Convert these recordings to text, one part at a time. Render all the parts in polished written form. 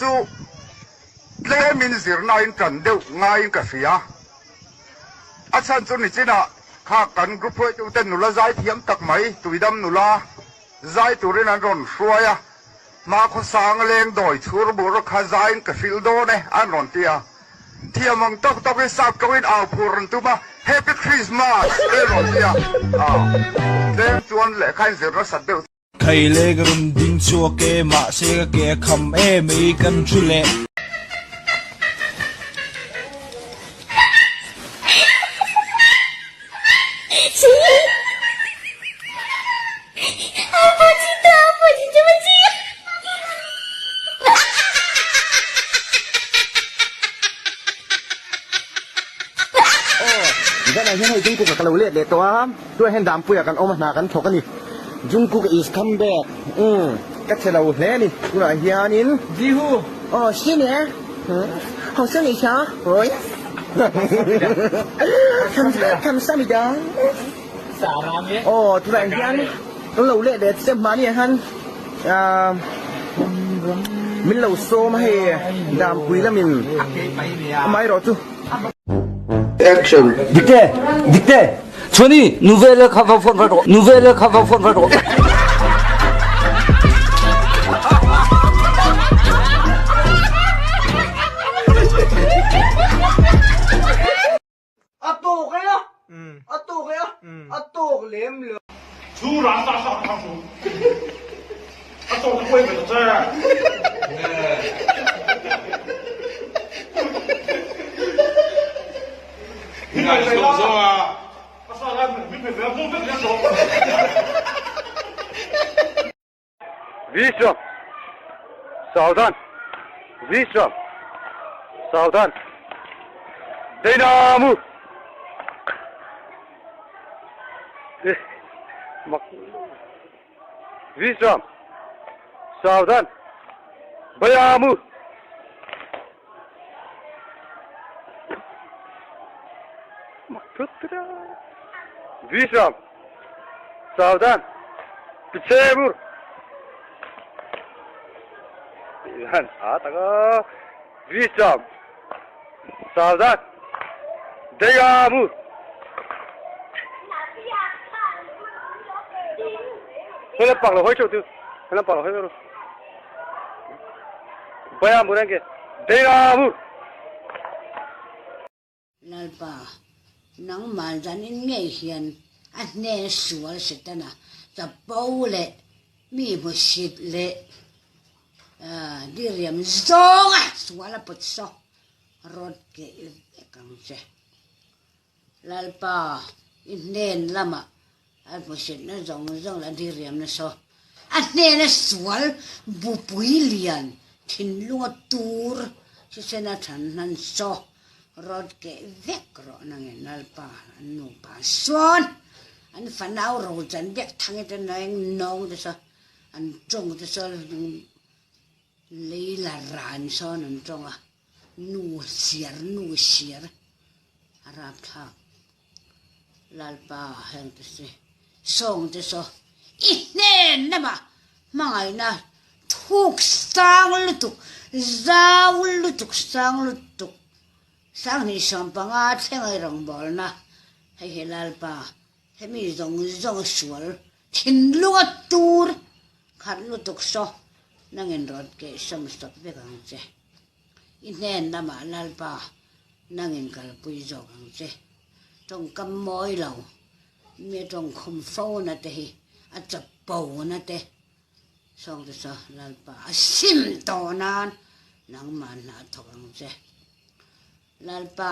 chu tlemin zirna in tan deuh ngaiin ka hria. A chhan chu nichinah kha kan group hruaitute nula zai thiam tak mai Tuidam nula zai turin an rawn hruai a, hma khawsang leng dawi chhur bur kha zaiin ka hrilh dawn e an rawn ti a. Thiam ang tawk tawkin sap tawngin au phur an tum a, Happy Christmas te an rawn ti a, tlem chuan lehkha in zir nasat deuh. Khaile ka rawn ding chhuak e, mahse ka ke a kham em ei kan thu leh. Aw, zanah hian hei Jungkook-a ka lo let leh tawh a, tunah hian Dampuia kan awm a, hna kan thawk a ni. Jungkook is come back, umm, ka che lo hle a ni. Tunah hianin. Jihu! Aw, Shine! Ho se ni kha, oi. Kamsamida. Aw, tunah hian kan lo let leh chiah mahni ah hian ah min lo sawm a hei Dampui lamin amaherawh chu. Action. Dikte! Dikte! Chhuani, nu ve le kha va phone vat rawh. Nu ve le kha va phone vat rawh. A tawk e a, a tawk e a, a tawk lem lo. Chu ran ta sa kha chu a tawk te kuai ve ta che. Min pe ve la, a sa lai min pe ve a, vum vek hian tawk. Vishram Savdhan Vishram Savdhan Deinamu Vishram Savdhan Bayamu Vishram Savdhan Pichhemur A tak a Vishram Savdhan Dayamur Hela pak lo hoi chau tu Hela pak lo hoi chau Bayamur ang ke Dayamur Lalpa, nangmah zanin ngei hian a hnen sual Setana chapo leh mi hmusit leh diriam zawnga sual a pawt saw rawt keh vek ang che. Lalpa, i hnen lamah a hmuhsitna zawng zawng leh a diriamna saw a hnena sual bupui lian thinlunga tur thisena than hnan saw rawt keh vek rawh nangin Lalpa an nupa sawn an fanau rochan biak thang te neng nawng te saw an tawng te saw lei la ran sawn an tawng a nu siar nu siar a rapthlak. Lalpa heng te si sawng te saw i hnen lamah hmangaihna thuk sang lutuk zau lutuk sang lutuk sanghnih 15 thleng a i rawngbawlna hei hi Lalpa hemi zawng zawng sual thinlunga tur khat lutuk saw nangin rawn keihsawm sawp vek ang che. I hnen lamah Lalpa nangin kalpui zawk ang che. Tawngkam mawi lo, mi tawngkhum fo na te hi a chapo na te sawng te chu Lalpa a sim tawh nan nangmah hna thawk ang che. Lalpa.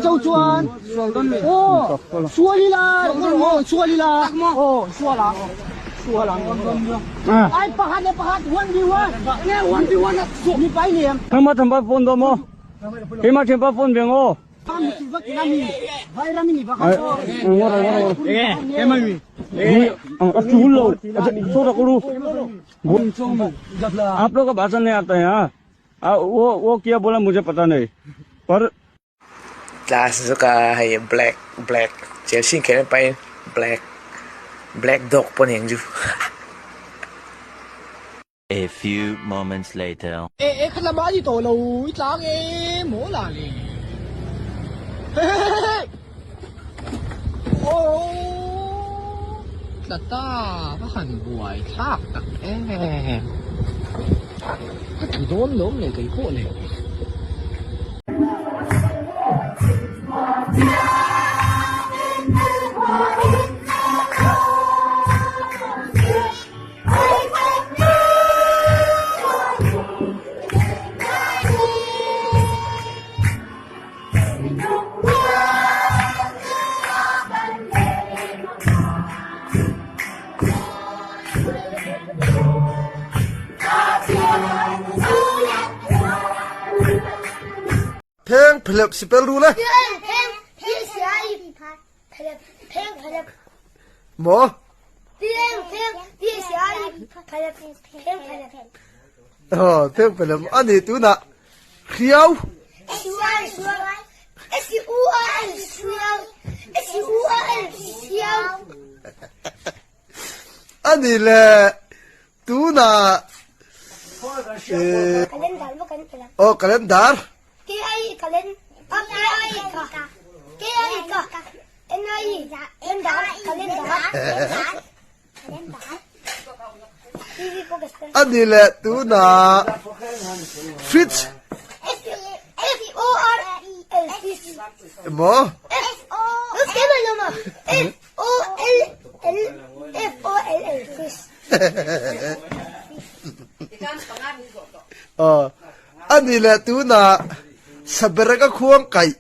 Cho chuan aw sual ila aw sual ila aw sual ang sual ang ai pakhat le pakhat one v one nge one v one mi pai niam Thangma thamba phone do mo Keima thempa phone beng aw आप लोग का भाषण नहीं आता है यहाँ वो वो क्या बोला मुझे पता नहीं पर Tla zawk a hei black black Chelsea inkhelh en pahin black black dog pawh a ni ang chu. A few moments later. E e kha lama ani tawh lo i tlang e maw la le hehehehe aww tla ta va han buai thlak tak em ka tlu dawn lawm le kei pawh le. Pheng phelep sipel ru le. Maw? Aw, pheng phelep ani tunah hriau. Ani le tunah aw calendar. A ni leh tunah fridge emaw aw a ni leh tunah sabereka khuang kaih.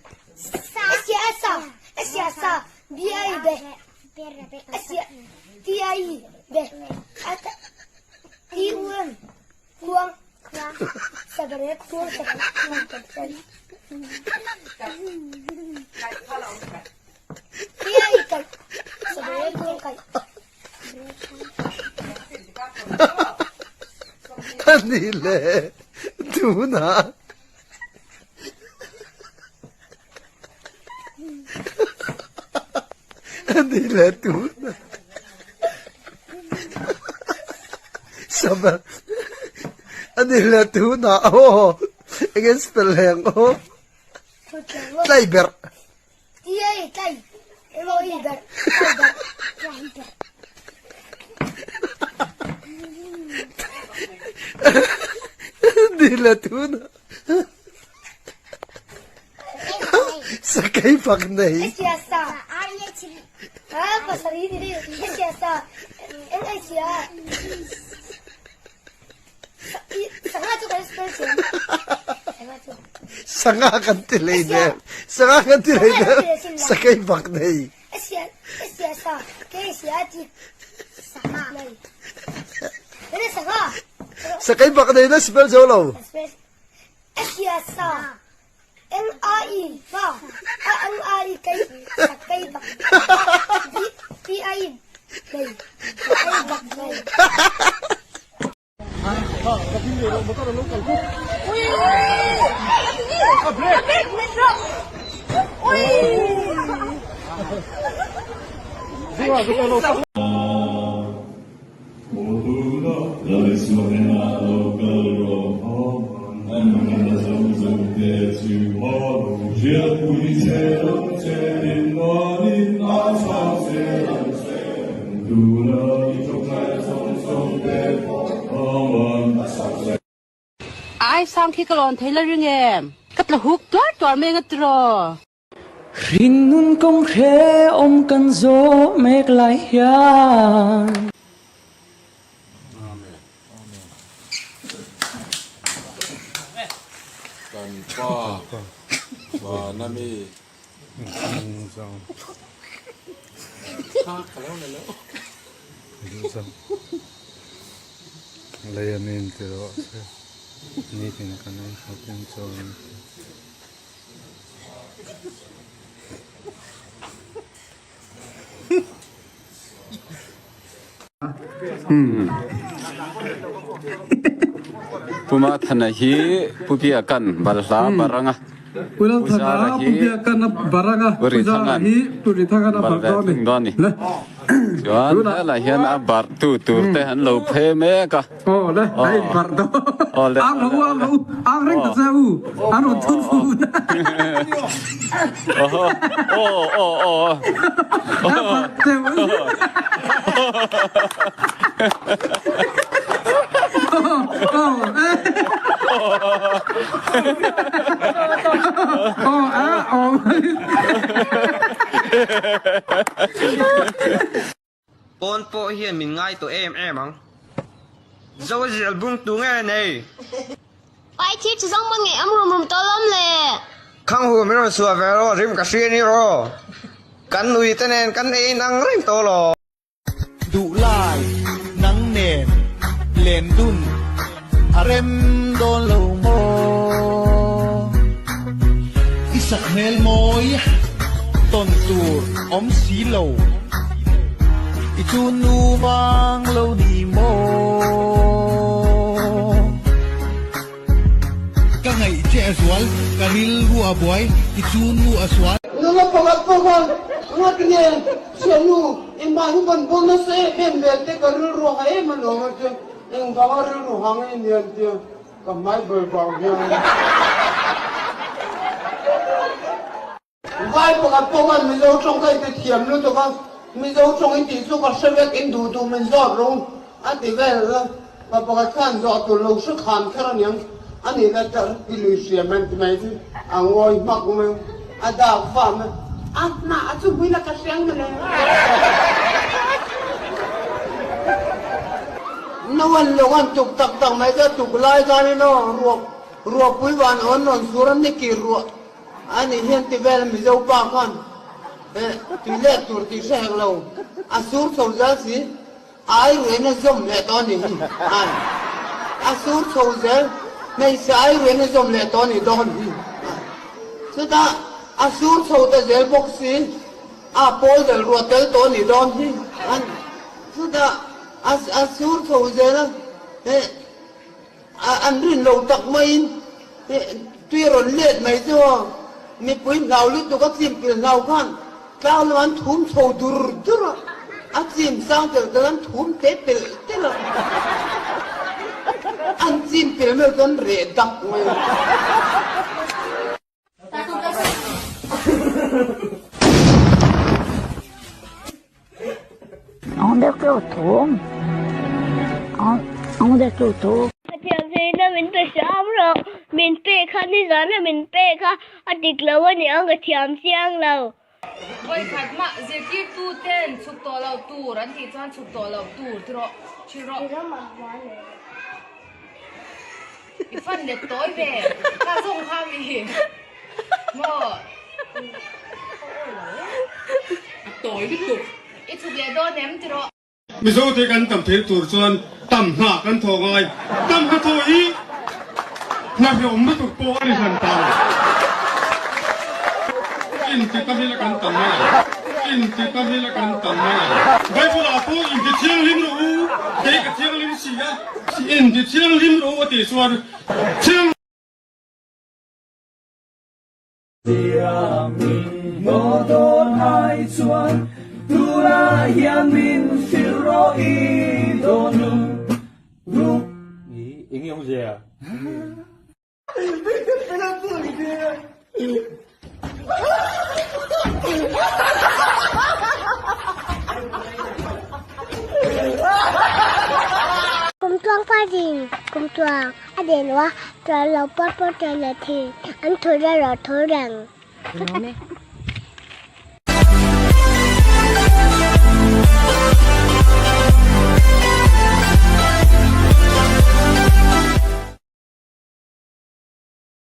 A ni leh tunah. A ni leh tunah. Sabar. A ni leh tunah aw. Enge spell heng aw. Tlai ber. Ni leh tunah. Sakei fak nei. Sangha kan ti hlei nem. Sangha kan ti hlei nem. Sakei fak nei. Sakei bak nei na spell zo lo. Ai sang khi ka lawn thei la ring em? Ka tla huk tuar tuar mai anga tiraw? Hringnun kawng hrehawm kan zawh mek lai hian. Amen. Kan pa vana mi. Lei a min ti rawh se nitin kan ei khatin chuan. Puma Thana hi Pu Bia kan balhla baranga. Pu Lalthana Pu Biakan a barh anga Pu Zara hi Pu Rithangan a barh dawn a ni. Chuan helai hian a barh tu tur te an lo phe mek a. Aw le a in barh dawn. Aw le. Ang lo u ang lo u ang reng ta che u an rawn thun fu. Aw aw aw. A barh teuh. Pawn pawh hian min ngai tawh em em ang. Zo zel bung tu nge nei? Ai thir chi zawng pawn ngei am rum rum tawh lawm le. Khang hu min rawn suah ve rawh rim ka hria ni rawh. Kan nui te nen kan ei inang reng tawh lo. Duhlai nang nen len dun a rem dawn lo maw? I sak hmel mawi tawn tur awm si lo, i chu nu vang lo ni maw? Ka ngaih che a zual, ka rilru a buai, i chu nu a sual. Nula pakhat pakhat ngat nge thiannu i mahni ban bawl nasa em em vel te ka rilru ha em alawm a tia engvanga rilru ha nge nian tia ka hmai ber vang hian. Vai pakhat pawh khan Mizo tawng ka inti thiam lutuk a, Mizo tawng i tih chu ka hre vek in duh duh min zawt rawh a ti vel a, pa pakhat khan zawh tur lo hre khan kher aniang a nih la tar ti lui hriam em ti mai chu a ngawi hmak mai a dak va mai a hnah a chu hmui la ka hriang mawle. Noan lawng an tuk tak tak mai chu a tuk lai khanin aw ruah ruahpui van awn rawn sur a ni kir ruah. A nih hian ti vel Mizo pa khan tui leh tur tih hre hek lo, a sur chho zel si, a ai ruain a zawm leh tawh a nih hi. Ai, a sur chho zel, hmeichhe ai ruain a zawm leh tawh a nih dawn hi. Ai, chutah a sur chho ta zel bawk si, a pawl zel ruah tel tawh a nih dawn hi. An, chutah a a sur chho zel a, eh. An rin lo tak maiin tui a rawn let mai chu aw. Mipui hlau lutuk a chim pil hlau khan tlang lam an thum chho dur dur a, a chim sang tel tel an thum te telh telh a, an chim pil meuh chu an reh dak mai a. Pathian zirna min pe hram rawh, min pek kha nizana min pek kha a dik lo a ni ang ka thiam chiang lo. Vawikhat mah zirtirtu ten chhuk tawh loh tur an tih chuan chhuk tawh loh tur ti rawh, thi rawh. I fan let tawi ve, kha zawng kha mi maw. A tawi lutuk. I chhuk leh dawn em ti rawh. Mizo te kan tam theih tur chuan tam hna kan thaw ngai. Tam hna thaw hi hna hlawm lutuk pawh a ni hran ta lo. Inti tam ila kan tam mai ang. Inti tam ila kan tam mai ang. Bible ah pawh inti thianghlim rawh u, kei ka thianghlim si a. Inti thianghlim rawh u a tih chuan thiang. Min ngaw dawn ai chuan tunah hian min hrilh rawh i dawn ruk. Eng nge awmzia? Kumtluang parting, kumtluang a den lo a, chuan lo pawt pawt reng leh thin, an thur erawh thur reng.